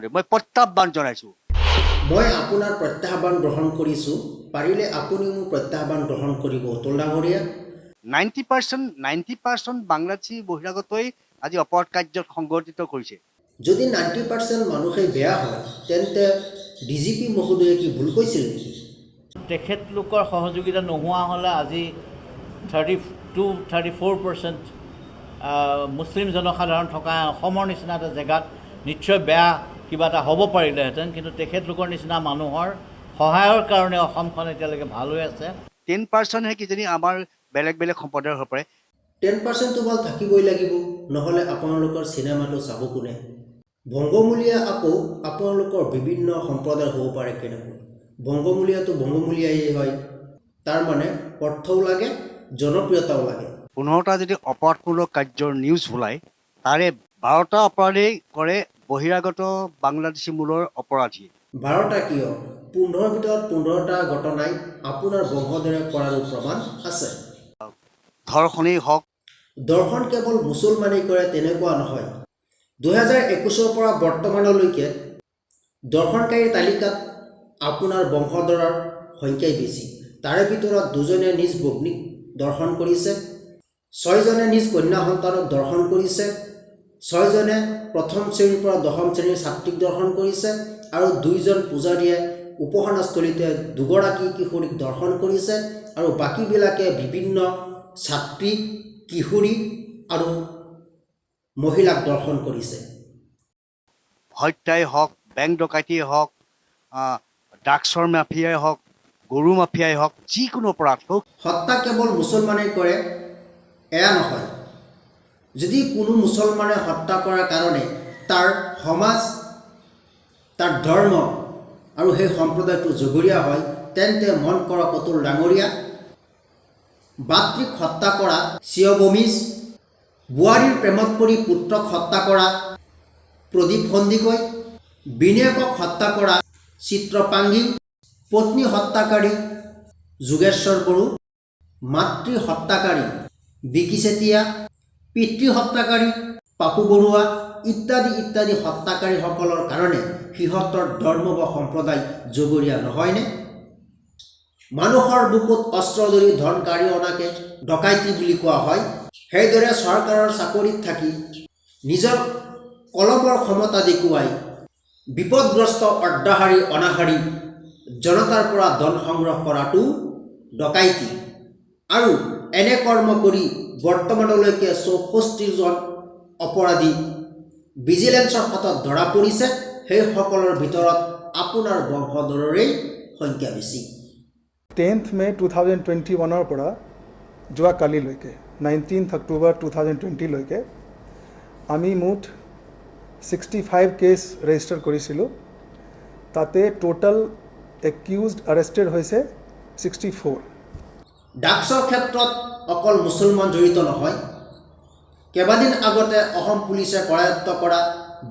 আপুনি, মই প্ৰত্যাহ্বান জনাইছোঁ। মই আপোনাৰ প্ৰত্যাহ্বান গ্ৰহণ কৰিছোঁ। পাৰিলে আপুনি মোৰ প্ৰত্যাহ্বান গ্ৰহণ কৰিব, অতুল ডাঙৰীয়া। 90%, 90% বাংলাদেশী বহিৰাগতই আজি অপৰাধ কাৰ্যত সংঘটিত কৰিছে। যদি 90% মানুহেই বেয়া হয়, তেন্তে ডিজিপি মহোদয়ে কি ভুল কৈছিল নেকি? তেখেতলোকৰ সহযোগিতা নোহোৱা হ'লে আজি 32, 34% মুছলিম জনসাধাৰণ থকা অসমৰ নিচিনা এটা জেগাত নিশ্চয় বেয়া কিবা এটা হ'ব পাৰিলেহেঁতেন। কিন্তু তেখেতলোকৰ নিচিনা মানুহৰ সহায়ৰ কাৰণে অসমখন এতিয়ালৈকে ভাল হৈ আছে। 10%হে কিজানি আমাৰ বেলেগ বেলেগ সম্প্ৰদায়ৰ হ'ব পাৰে। 10%টো ভাল থাকিবই লাগিব, নহ'লে আপোনালোকৰ চিনেমাটো চাব কোনে? বংগমূলীয়া আকৌ আপোনালোকৰ বিভিন্ন সম্প্ৰদায়ৰ হ'ব পাৰে কেনেকৈ? বংগমূলীয়াটো বংগমূলীয়াই হয়। তাৰমানে অৰ্থও লাগে, জনপ্ৰিয়তাও লাগে। 15টা যদি অপৰাধমূলক কাৰ্যৰ নিউজ ওলায়, তাৰে 12টা অপৰাধেই কৰে বহিৰাগত বাংলাদেশী মূলৰ অপৰাধীয়ে। 12টা কিয়, 15ৰ ভিতৰত 15টা ঘটনাই আপোনাৰ বংশধৰে কৰাৰো প্ৰমাণ আছে। ধৰ্ষণেই হওক। দৰ্শন কেৱল মুছলমানেই কৰে তেনেকুৱা নহয়। 2021ৰ পৰা বৰ্তমানলৈকে দৰ্শনকাৰীৰ তালিকাত আপোনাৰ বংশধৰৰ সংখ্যাই বেছি। তাৰে ভিতৰত দুজনে নিজ ভগ্নীক দৰ্শন কৰিছে, ছয়জনে নিজ কন্যা সন্তানক দৰ্শন কৰিছে, ছয়জনে প্ৰথম শ্ৰেণীৰ পৰা দশম শ্ৰেণীৰ ছাত্ৰীক দৰ্শন কৰিছে আৰু দুইজন পূজাৰীয়ে উপাসনাস্থলীতে দুগৰাকী কিশোৰীক দৰ্শন কৰিছে আৰু বাকীবিলাকে বিভিন্ন ছাত্ৰী, কিশোৰী আৰু মহিলাক দৰ্শন কৰিছে। হত্যাই হওক, বেংক ডকাইতিয়েই হওক, ড্ৰাগছৰ মাফিয়াই হওক, গৰু মাফিয়াই হওক, যিকোনো অপৰাধ হওক। হত্যা কেৱল মুছলমানেই কৰে এয়া নহয়। যদি কোনো মুছলমানে হত্যা কৰাৰ কাৰণে তাৰ সমাজ, তাৰ ধৰ্ম আৰু সেই সম্প্ৰদায়টো জগৰীয়া হয়, তেন্তে মন কৰক অতুল ডাঙৰীয়া, ভাতৃক হত্যা কৰা চিয়বমিজ, বোৱাৰীৰ প্ৰেমত পৰি পুত্ৰক হত্যা কৰা প্ৰদীপ সন্দিকৈ, বিনায়কক হত্যা কৰা চিত্ৰপাংগিং, পত্নী হত্যাকাৰী যোগেশ্বৰ বড়ো, মাতৃ হত্যাকাৰী বিকি চেতিয়া, পিতৃ হত্যাকাৰী পাপু বৰুৱা ইত্যাদি ইত্যাদি হত্যাকাৰীসকলৰ কাৰণে সিহঁতৰ ধৰ্ম বা সম্প্ৰদায় জগৰীয়া নহয়নে? মানুহৰ বুকুত অস্ত্ৰ ধৰি ধন কাঢ়ি অনাকে ডকাইতি বুলি কোৱা হয়। সেইদৰে চৰকাৰৰ চাকৰিত থাকি নিজৰ কলমৰ ক্ষমতা দেখুৱাই বিপদগ্ৰস্ত অৰ্ধাহাৰী অনাহাৰী জনতাৰ পৰা ধন সংগ্ৰহ কৰাটো ডকাইতি। আৰু এনে কৰ্ম কৰি বৰ্তমানলৈকে 64জন অপৰাধী ভিজিলেন্সৰ হাতত ধৰা পৰিছে। সেইসকলৰ ভিতৰত আপোনাৰ বংশধৰৰেই সংখ্যা বেছি। 10th May 2021ৰ পৰা যোৱা কালিলৈকে, 19th October 2020লৈকে আমি মুঠ 65 কেছ ৰেজিষ্টাৰ কৰিছিলোঁ। তাতে টোটেল একিউজড আৰেষ্টেড হৈছে 64। ড্ৰাগছৰ ক্ষেত্ৰত অকল মুছলমান জড়িত নহয়। কেইবাদিন আগতে অসম পুলিচে কৰায়ত্ব কৰা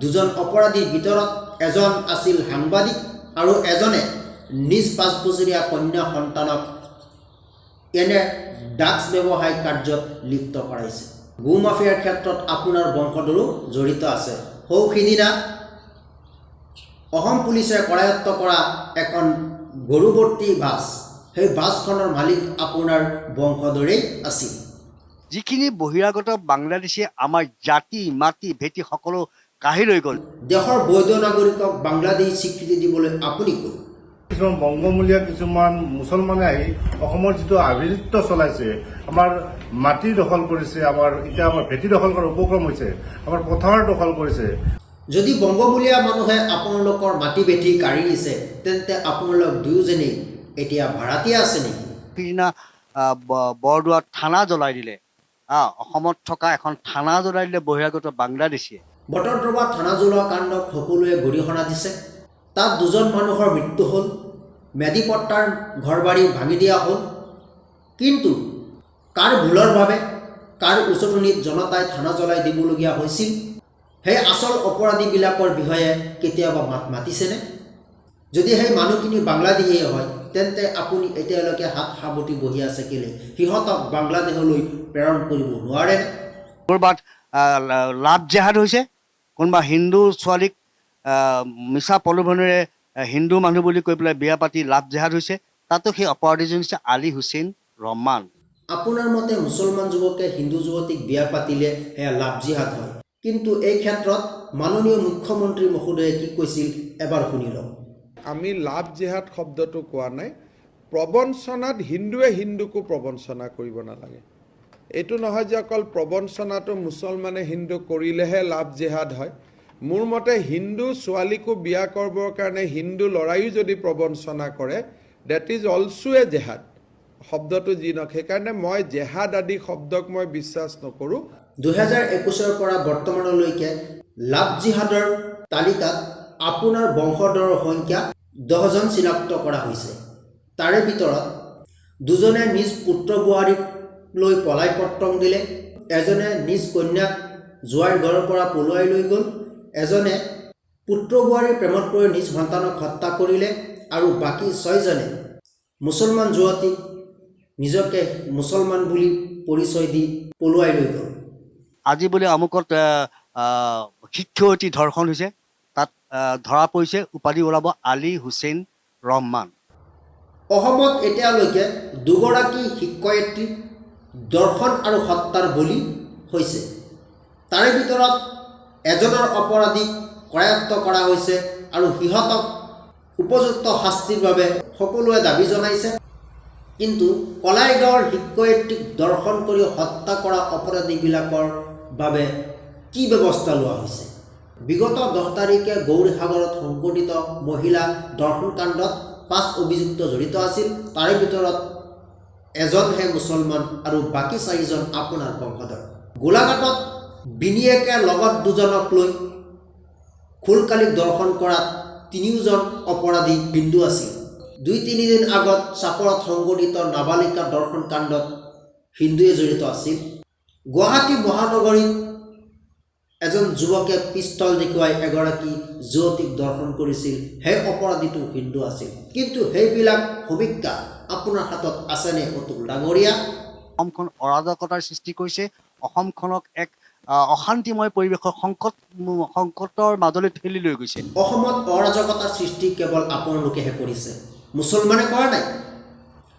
দুজন অপৰাধীৰ ভিতৰত এজন আছিল সাংবাদিক আৰু এজনে নিজ 5 বছৰীয়া কন্যা সন্তানক এনে ড্ৰাগছ ব্যৱসায় কাৰ্যত লিপ্ত কৰাইছে। গো মাফিয়াৰ ক্ষেত্ৰত আপোনাৰ বংশধৰো জড়িত আছে। সৌ সিদিনা অসম পুলিচে কৰায়ত্ব কৰা এখন গৰুভৰ্তি বাছ, সেই বাছখনৰ মালিক আপোনাৰ বংশধৰেই আছিল। যিখিনি বহিৰাগত বাংলাদেশীয়ে আমাৰ জাতি মাটি ভেটি সকলো কাঢ়ি লৈ গ'ল। দেশৰ বৈধ নাগৰিকক বাংলাদেশী স্বীকৃতি দিবলৈ আপুনি কোন? কিছুমান বংগমূলীয়া, কিছুমান মুছলমানে আহি অসমৰ যিটো আভিজাত্য চলাইছে, আমাৰ মাটি দখল কৰিছে, আমাৰ এতিয়া আমাৰ ভেটি দখল কৰাৰ উপক্ৰম হৈছে, আমাৰ পথাৰ দখল কৰিছে। যদি বংগমূলীয়া মানুহে আপোনালোকৰ মাটি ভেটি কাঢ়ি নিছে, তেন্তে আপোনালোক দুয়োজনেই এতিয়া ভাড়াতীয়া আছে নেকি? সিদিনা বৰদোৱাত থানা জ্বলাই দিলে। অসমত থকা এখন থানা জ্বলাই দিলে বহিৰাগত বাংলাদেশীয়ে। বটদ্ৰৱা থানা জ্বলোৱা কাণ্ডক সকলোৱে গৰিহণা দিছে। তাত দুজন মানুহৰ মৃত্যু হ'ল, ম্যাদী পট্টাৰ ঘৰ বাৰী ভাঙি দিয়া হ'ল। কিন্তু কাৰ ভুলৰ বাবে, কাৰ উচটনিত জনতাই থানা জ্বলাই দিবলগীয়া হৈছিল, সেই আচল অপৰাধীবিলাকৰ বিষয়ে কেতিয়াবা মাত মাতিছেনে? যদি সেই মানুহখিনি বাংলাদেশীয়ে হয়, তেন্তে আপুনি এতিয়ালৈকে হাত সাৱটি বহি আছে কেলৈ? সিহঁতক বাংলাদেশলৈ প্ৰেৰণ কৰিব নোৱাৰেনে? ক'ৰবাত লাভ জেহাদ হৈছে, কোনোবা হিন্দু ছোৱালীক মিছা প্ৰলোভনেৰে হিন্দু মানুহ বুলি কৈ পেলাই বিয়া পাতি লাভ জেহাদ হৈছে। তাতো সেই অপৰাধীজন হৈছে আলী হুছেইন ৰহমান। আপোনাৰ মতে মুছলমান যুৱকে হিন্দু যুৱতীক বিয়া পাতিলে সেয়া লাভ জিহাদ হয়, কিন্তু এই ক্ষেত্ৰত মাননীয় মুখ্যমন্ত্ৰী মহোদয়ে কি কৈছিল এবাৰ শুনি লওক। আমি লাভ জেহাদ শব্দটো কোৱা নাই। প্ৰবঞ্চনাত হিন্দুৱে হিন্দুকো প্ৰবঞ্চনা কৰিব নালাগে। এইটো নহয় যে অকল প্ৰবঞ্চনাটো মুছলমানে হিন্দু কৰিলেহে লাভ জেহাদ হয়। মোৰ মতে হিন্দু ছোৱালীকো বিয়া কৰিবৰ কাৰণে হিন্দু ল'ৰায়ো যদি প্ৰবঞ্চনা কৰে, that is also a জেহাদ। শব্দটো যি নহওক, সেইকাৰণে মই জেহাদ আদি শব্দক মই বিশ্বাস নকৰোঁ। 2021ৰ পৰা বৰ্তমানলৈকে লাভ জিহাদৰ তালিকাত আপোনাৰ বংশধৰৰ সংখ্যা 10জন চিনাক্ত কৰা হৈছে। তাৰে ভিতৰত দুজনে নিজ পুত্ৰ বোৱাৰীক লৈ পলাই পত্ৰং দিলে, এজনে নিজ কন্যাক জোঁৱাইৰ ঘৰৰ পৰা পলুৱাই লৈ গ'ল, এজনে পুত্ৰ বোৱাৰীৰ প্ৰেমত পৰি নিজ সন্তানক হত্যা কৰিলে আৰু বাকী 6জনে মুছলমান যুৱতীক নিজকে মুছলমান বুলি পৰিচয় দি পলুৱাই লৈ গ'ল। আজি বোলে আমুকত শিক্ষয়িত্ৰী ধৰ্ষণ হৈছে, তাত ধৰা পৰিছে, উপাধি ওলাব আলী হুছেইন ৰহমান। অসমত এতিয়ালৈকে দুগৰাকী শিক্ষয়িত্ৰী দৰ্শন আৰু হত্যাৰ বলি হৈছে। তাৰে ভিতৰত এজনৰ অপৰাধীক কৰায়ত্ব কৰা হৈছে আৰু সিহঁতক উপযুক্ত শাস্তিৰ বাবে সকলোৱে দাবী জনাইছে। কিন্তু কলাইগাঁৱৰ শিক্ষয়িত্ৰীক দৰ্শন কৰি হত্যা কৰা অপৰাধীবিলাকৰ বাবে কি ব্যৱস্থা লোৱা হৈছে? বিগত 10 তাৰিখে গৌৰীসাগৰত সংঘটিত মহিলা দৰ্শন কাণ্ডত 5 অভিযুক্ত জড়িত আছিল। তাৰে ভিতৰত এজনহে মুছলমান আৰু বাকী 4জন আপোনাৰ বংশধৰ। গোলাঘাটত বিনিয়েকে লগত দুজনক লৈ খুলকালিক দৰ্শন কৰাত 3জন অপৰাধী হিন্দু আছিল। 2-3 দিন আগত চাপৰত সংঘটিত নাবালিকা দৰ্শন কাণ্ডত হিন্দুৱে জড়িত আছিল। গুৱাহাটী মহানগৰীত এজন যুৱকে পিষ্টল দেখুৱাই এগৰাকী যুৱতীক দৰ্শন কৰিছিল, সেই অপৰাধীটো হিন্দু আছিল। কিন্তু সেইবিলাক সমীক্ষা আপোনাৰ হাতত আছেনে অতুল ডাঙৰীয়া? অসমখন অৰাজকতাৰ সৃষ্টি কৰিছে, অসমখনক এক অশান্তিময় পৰিৱেশৰ সংকটৰ মাজলৈ ঠেলি লৈ গৈছে। অসমত অৰাজকতাৰ সৃষ্টি কেৱল আপোনালোকেহে কৰিছে, মুছলমানে কৰা নাই।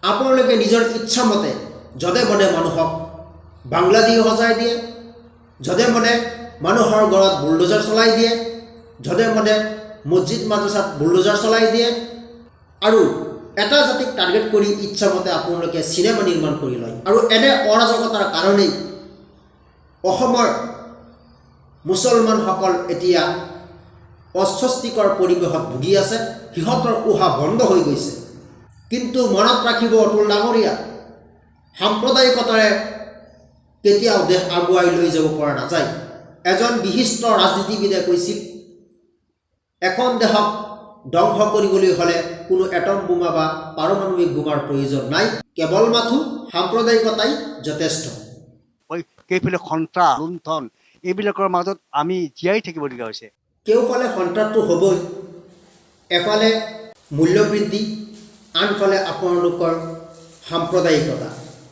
আপোনালোকে নিজৰ ইচ্ছামতে যধে মধে মানুহক বাংলাদেশী সজাই দিয়ে, যধে মধে মানুহৰ ঘৰত বুলডোজাৰ চলাই দিয়ে, যধে মধে মছজিদ মাদ্ৰাছাত বুলডোজাৰ চলাই দিয়ে আৰু এটা জাতিক টাৰ্গেট কৰি ইচ্ছামতে আপোনালোকে চিনেমা নিৰ্মাণ কৰি লয়। আৰু এনে অৰাজকতাৰ কাৰণেই অসমৰ মুছলমানসকল এতিয়া অস্বস্তিকৰ পৰিৱেশত ভুগি আছে, সিহঁতৰ উশাহ বন্ধ হৈ গৈছে। কিন্তু মনত ৰাখিব অতুল ডাঙৰীয়া, সাম্প্ৰদায়িকতাৰে কেতিয়াও দেশ আগুৱাই লৈ যাব পৰা নাযায়। এজন বিশিষ্ট ৰাজনীতিবিদে কৈছিল, এখন দেশক ধ্বংস কৰিবলৈ হ'লে কোনো এটম বোমা বা পাৰমাণৱিক বোমাৰ প্ৰয়োজন নাই, কেৱল মাথো সাম্প্ৰদায়িকতাই যথেষ্ট। কেইফালে সন্ত্ৰাস, লুণ্ঠন, এইবিলাকৰ মাজত আমি জীয়াই থাকিবলগীয়া হৈছে। কেওফালে সন্ত্ৰাসটো হ'বই, এফালে মূল্যবৃদ্ধি, আনফালে আপোনালোকৰ সাম্প্ৰদায়িকতা।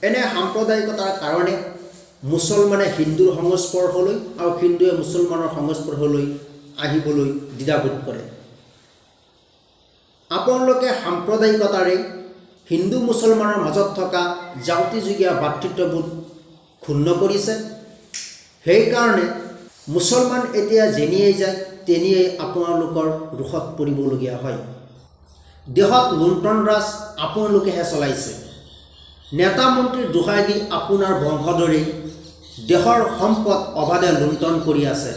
এনে সাম্প্ৰদায়িকতাৰ কাৰণে মুছলমানে হিন্দুৰ সংস্পৰ্শলৈ আৰু হিন্দুৱে মুছলমানৰ সংস্পৰ্শলৈ আহিবলৈ দ্বিধাবোধ কৰে। আপোনালোকে সাম্প্ৰদায়িকতাৰে হিন্দু মুছলমানৰ মাজত থকা জাতিযুগীয়া ভাতৃত্ববোধ ক্ষুণ্ণ কৰিছে। সেইকাৰণে মুছলমান এতিয়া যেনিয়েই যায় তেনিয়েই আপোনালোকৰ ৰোষত পৰিবলগীয়া হয়। দেশত লুণ্ঠনৰাজ আপোনালোকেহে চলাইছে। নেতা মন্ত্ৰীৰ দোহাই দি আপোনাৰ বংশধৰেই দেশৰ সম্পদ অবাধে লুণ্ঠন কৰি আছে।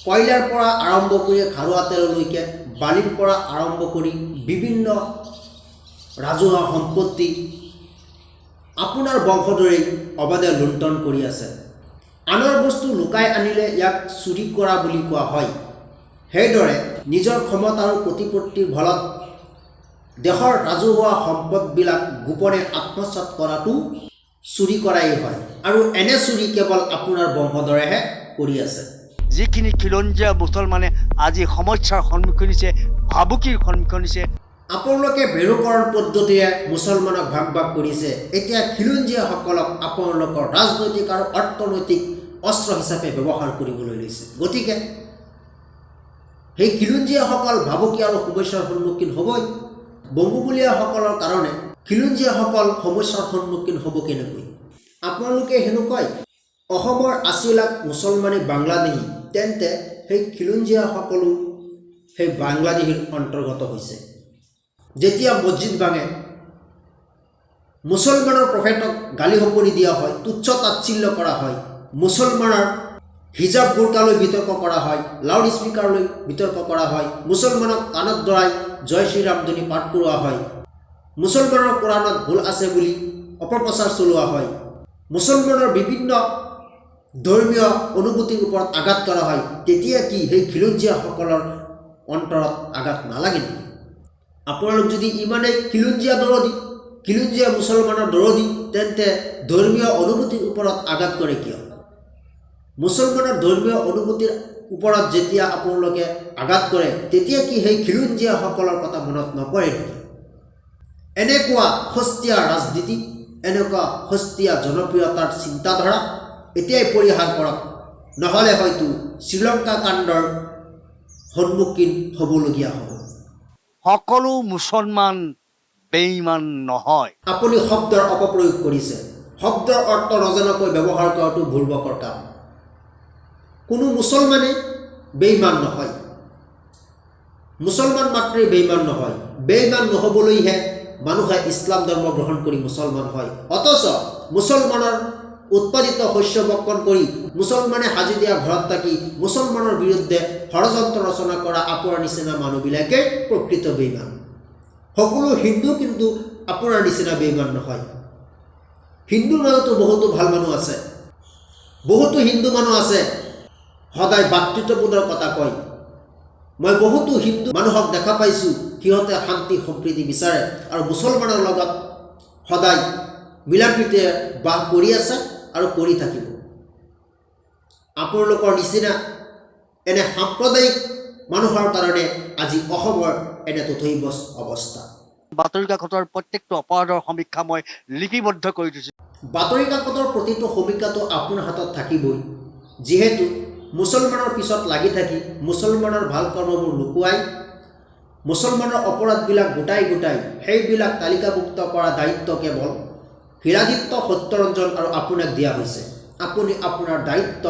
কয়লাৰ পৰা আৰম্ভ কৰি খাৰুৱা তেললৈকে, বালিৰ পৰা আৰম্ভ কৰি বিভিন্ন ৰাজহুৱা সম্পত্তি আপোনাৰ বংশধৰেই অবাধে লুণ্ঠন কৰি আছে। আনৰ বস্তু লুকাই আনিলে ইয়াক চুৰি কৰা বুলি কোৱা হয়। সেইদৰে নিজৰ ক্ষমতা আৰু প্ৰতিপত্তিৰ বলত দেশৰ ৰাজহুৱা সম্পদবিলাক গোপনে আত্মসাৎ কৰাটো চুৰি কৰাই হয়, আৰু এনে চুৰি কেৱল আপোনাৰ বংশধৰেহে কৰি আছে। যিখিনি খিলঞ্জীয়া মুছলমানে আজি সমস্যাৰ সন্মুখীন হৈছে, ভাবুকিৰ সন্মুখীন হৈছে। আপোনালোকে মেৰুকৰণ পদ্ধতিৰে মুছলমানক ভাগ ভাগ কৰিছে। এতিয়া খিলঞ্জীয়াসকলক আপোনালোকৰ ৰাজনৈতিক আৰু অৰ্থনৈতিক অস্ত্ৰ হিচাপে ব্যৱহাৰ কৰিবলৈ লৈছে। গতিকে সেই খিলঞ্জীয়াসকল ভাবুকি আৰু সমস্যাৰ সন্মুখীন হ'বই। বংগমূলীয়াসকলৰ কাৰণে খিলঞ্জীয়াসকল সমস্যাৰ সন্মুখীন হ'ব কেনেকৈ? আপোনালোকে সেনেকুৱাই অসমৰ 80 লাখ মুছলমানে বাংলাদেশী, তেন্তে সেই খিলঞ্জীয়াসকলো সেই বাংলাদেশীৰ অন্তৰ্গত হৈছে। যেতিয়া মছজিদ ভাঙে, মুছলমানৰ প্ৰফেটক গালি শপনি দিয়া হয়, তুচ্ছ তাচ্ছিল্য কৰা হয়, মুছলমানৰ হিজাব বোৰকালৈ বিতৰ্ক কৰা হয়, লাউড স্পীকাৰলৈ বিতৰ্ক কৰা হয়, মুছলমানক কাণত ধৰাই জয় শ্ৰীৰাম ধ্বনি পাঠ কৰোৱা হয়, মুছলমানৰ কোৰাণত ভুল আছে বুলি অপপ্ৰচাৰ চলোৱা হয়, মুছলমানৰ বিভিন্ন ধৰ্মীয় অনুভূতিৰ ওপৰত আঘাত কৰা হয়, তেতিয়া কি সেই খিলঞ্জীয়াসকলৰ অন্তৰত আঘাত নালাগে নেকি? আপোনালোক যদি ইমানেই খিলঞ্জীয়া দৰদী, খিলঞ্জীয়া মুছলমানৰ দৰদী, তেন্তে ধৰ্মীয় অনুভূতিৰ ওপৰত আঘাত কৰে কিয়? মুছলমানৰ ধৰ্মীয় অনুভূতিৰ ওপৰত যেতিয়া আপোনালোকে আঘাত কৰে, তেতিয়া কি সেই খিলঞ্জীয়াসকলৰ কথা মনত নপৰে নেকি? এনেকুৱা সস্তীয়া ৰাজনীতি, এনেকুৱা সস্তীয়া জনপ্ৰিয়তাৰ চিন্তাধাৰা এতিয়াই পৰিহাৰ কৰক, নহ'লে হয়তো শ্ৰীলংকা কাণ্ডৰ সন্মুখীন হ'বলগীয়া হ'ব। সকলো মুছলমান বেইমান নহয়। আপুনি শব্দৰ অপপ্ৰয়োগ কৰিছে। শব্দৰ অৰ্থ নজনাকৈ ব্যৱহাৰ কৰাটো বুৰ্বকৰ কাম। কোনো মুছলমানে বেইমান নহয়, মুছলমান মাত্ৰেই বেইমান নহয়। বেইমান নহ'বলৈহে মানুহে ইছলাম ধৰ্ম গ্ৰহণ কৰি মুছলমান হয়। অথচ মুছলমানৰ উৎপাদিত শস্য ভক্ষণ কৰি মুছলমানে সাজি দিয়া ঘৰত থাকি মুছলমানৰ বিৰুদ্ধে ষড়যন্ত্ৰ ৰচনা কৰা আপোনাৰ নিচিনা মানুহবিলাকেই প্ৰকৃত বেইমান। সকলো হিন্দু কিন্তু আপোনাৰ নিচিনা বেইমান নহয়। হিন্দুৰ মাজতো বহুতো ভাল মানুহ আছে, বহুতো হিন্দু মানুহ আছে সদায় ভাতৃত্ববোধৰ কথা কয়। মই বহুতো হিন্দু মানুহক দেখা পাইছোঁ, সিহঁতে শান্তি সম্প্ৰীতি বিচাৰে আৰু মুছলমানৰ লগত সদায় মিলা প্ৰীতিৰে বাস কৰি আছে আৰু কৰি থাকিব। আপোনালোকৰ নিচিনা এনে সাম্প্ৰদায়িক মানুহৰ কাৰণে আজি অসমৰ এনে তথৈবচ অৱস্থা। বাতৰি কাকতৰ প্ৰত্যেকটো অপৰাধৰ সমীক্ষা মই লিপিবদ্ধ কৰি থৈছোঁ। বাতৰি কাকতৰ প্ৰতিটো সমীক্ষাটো আপোনাৰ হাতত থাকিবই, যিহেতু মুছলমানৰ পিছত লাগি থাকি মুছলমানৰ ভাল কৰ্মবোৰ লুকুৱাই মুছলমানৰ অপৰাধবিলাক গোটাই গোটাই সেইবিলাক তালিকাভুক্ত কৰা দায়িত্ব কেৱল শিলাদিত্য সত্যৰঞ্জন আৰু আপোনাক দিয়া হৈছে। আপুনি আপোনাৰ দায়িত্ব,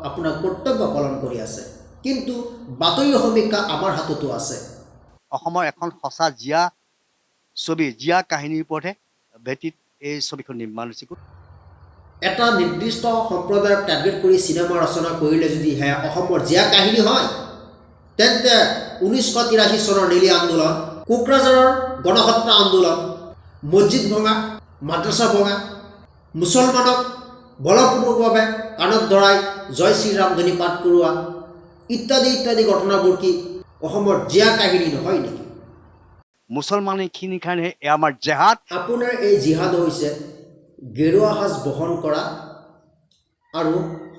আপোনাৰ কৰ্তব্য পালন কৰি আছে, কিন্তু বাতৰি সমীক্ষা আমাৰ হাততো আছে। অসমৰ এখন সঁচা জীয়া ছবি, জীয়া কাহিনীৰ ওপৰতহে ভেটিত এই ছবিখন নিৰ্মাণ হৈছে। এটা নিৰ্দিষ্ট সম্প্ৰদায়ক টাৰ্গেট কৰি চিনেমা ৰচনা কৰিলে যদি সেয়া অসমৰ জীয়া কাহিনী হয়, তেন্তে 1983 চনৰ নেলি আন্দোলন, কোকৰাঝাৰৰ গণহত্যা আন্দোলন, মছজিদ ভঙা, মাদ্ৰাছা ভঙা, মুছলমানক বলপূৰ্বকভাৱে কাণত ধৰাই জয় শ্ৰীৰাম ধ্বনি পাঠ কৰোৱা ইত্যাদি ইত্যাদি ঘটনাবোৰ কি অসমৰ জীয়া কাহিনী নহয় নেকি? মুছলমানখিনিৰ কাৰণে এয়া আমাৰ জেহাদ। আপোনাৰ এই জিহাদ হৈছে গেৰুৱা সাজ বহন কৰা আৰু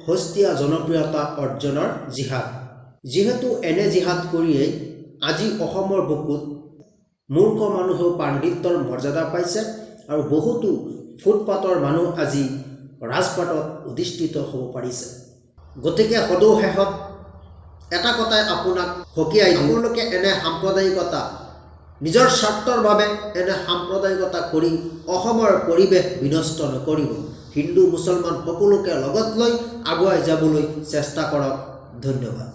সস্তীয়া জনপ্ৰিয়তা অৰ্জনৰ জিহাদ। যিহেতু এনে জিহাদ কৰিয়েই আজি অসমৰ বুকুত মূৰ্খ মানুহেও পাণ্ডিত্যৰ মৰ্যাদা পাইছে আৰু বহুতো ফুটপাতৰ মানুহ আজি ৰাজপাটত অধিষ্ঠিত হ'ব পাৰিছে। গতিকে সদৌ শেষত এটা কথাই আপোনাক সকীয়াই, আপোনালোকে এনে সাম্প্ৰদায়িকতা নিজৰ স্বাৰ্থৰ বাবে এনে সাম্প্ৰদায়িকতা কৰি অসমৰ পৰিৱেশ বিনষ্ট নকৰিব। হিন্দু মুছলমান সকলোকে লগত লৈ আগুৱাই যাবলৈ চেষ্টা কৰক। ধন্যবাদ।